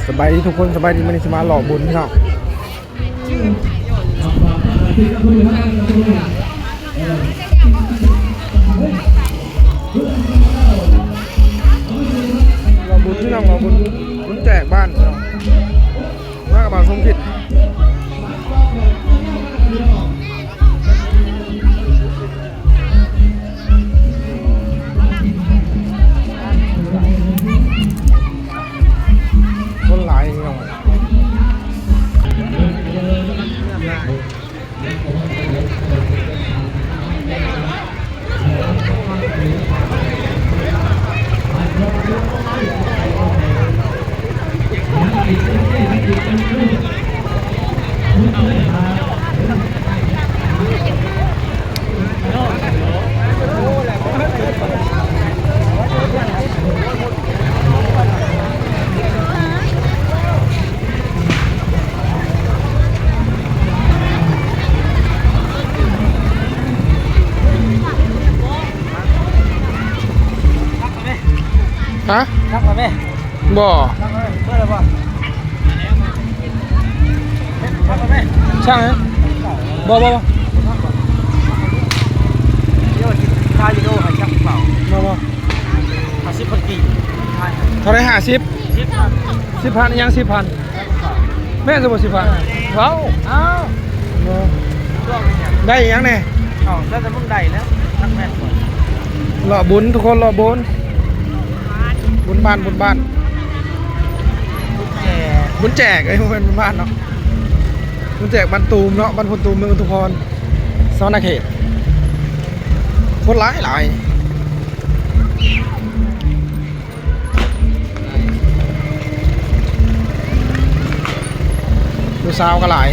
ສະບາຍດີທຸກຄົນ ສະບາຍດີ ມື້ນີ້ຊິມາເລາະບຸນພີ່ນ້ອງ. ເລາະບຸນພີ່ນ້ອງ ເລາະບຸນ ບຸນແຈກບ້ານພີ່ນ້ອງ. ມາກັບບ່າວສົມຄິດ ຄົນຫຼາຍພີ່ນ້ອງ. ຮະ? ບໍ່. ສັ່ງຫຍັງ? ບໍ່ ບໍ່ ບໍ່. ບໍ່ ບໍ່. ຫ້າສິບພັນກີບ. ເທົ່າໃດ? ຫ້າສິບ? ສິບພັນ. ສິບພັນ ອີ່ຫຍັງ? ສິບພັນ ແມ່ນຊະບໍ່? ສິບພັນ ເວົ້າ. ອ້າວ ບໍ່ ໄດ້ອີ່ຫຍັງແດ່? ເອົາ ແລ້ວແຕ່ມຶງໄດ້ແລ້ວ. ເລາະບຸນທຸກຄົນ ເລາະບຸນ ບຸນບ້ານ ບຸນບ້ານ ບຸນແຈກ ເອີຍ ບໍ່ແມ່ນບຸນບ້ານເນາະ ບຸນແຈກບ້ານຕູມເນາະ ບ້ານໂພນຕູມ ເມືອງອຸທຸມພອນ ສະຫວັນນະເຂດ. ຄົນຫຼາຍຫຼາຍ. ຜູ້ສາວກໍຫຼາຍ.